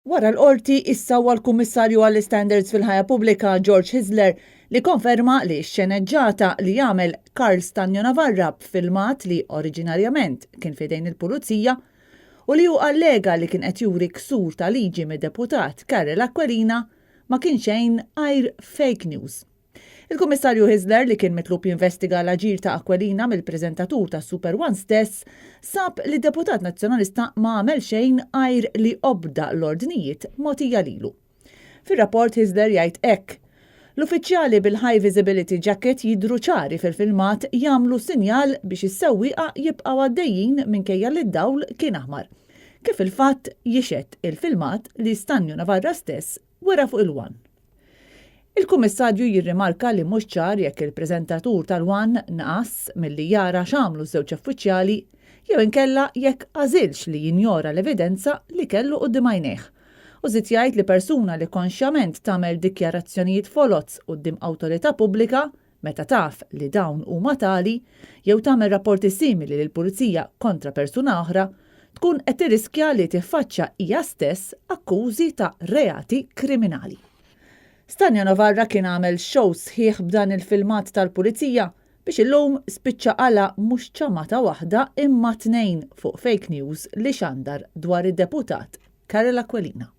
Wara l-Qorti, issa huwa l-Kummissarju għall-Istandards fil-Ħajja Pubblika George Hyzler li konferma li x-xeneġġata li għamel Karl Stagno Navarra b'filmat li oriġinarjament kien f'idejn il-Pulizija u li hu allega li kien qed juri ksur ta' liġi mid-Deputat Karol Aquilina ma kien xejn għajr fake news. Il-Kummissarju Hyzler, li kien mitlub jinvestiga l-aġir ta' Aquilina mill-preżentatur ta' Super One stess, sab li d-deputat Nazzjonalista ma għamel xejn għajr li obda l-ordnijiet mogħtija lilu. Fir-rapport Hyzler jgħid hekk, L-uffiċjali bil-high visibility jacket jidhru ċari fil-filmat jagħmlu sinjal biex is-sewwieqa jibqgħu għaddejjin minkejja li d-dawl kien aħmar. Kif fil-fatt jixhed il-filmat li Stagno Navarra stess wera fuq il-One. Il-Kummissarju jirrimarka li mhux ċar jekk il-preżentatur tal-One naqas milli jara x'għamlu ż-żewġ uffiċjali jew inkella jekk għażilx li jinjora l-evidenza li kellu quddiem għajnejh. U żied jgħid li persuna li konxjament tagħmel dikjarazzjonijiet foloz quddiem awtorità pubblika meta taf li dawn huma tali, jew tagħmel rapporti simili lill-pulizija kontra persuna oħra, tkun qed tirriskja li tiffaċċja hija stess akkużi ta' reati kriminali. Stagno Navarra kien għamel show sħiħ b'dan il-filmat tal-pulizija biex illum spiċċa qala' mhux ċamata waħda imma tnejn fuq fake news li xandar dwar id-deputat Karol Aquilina.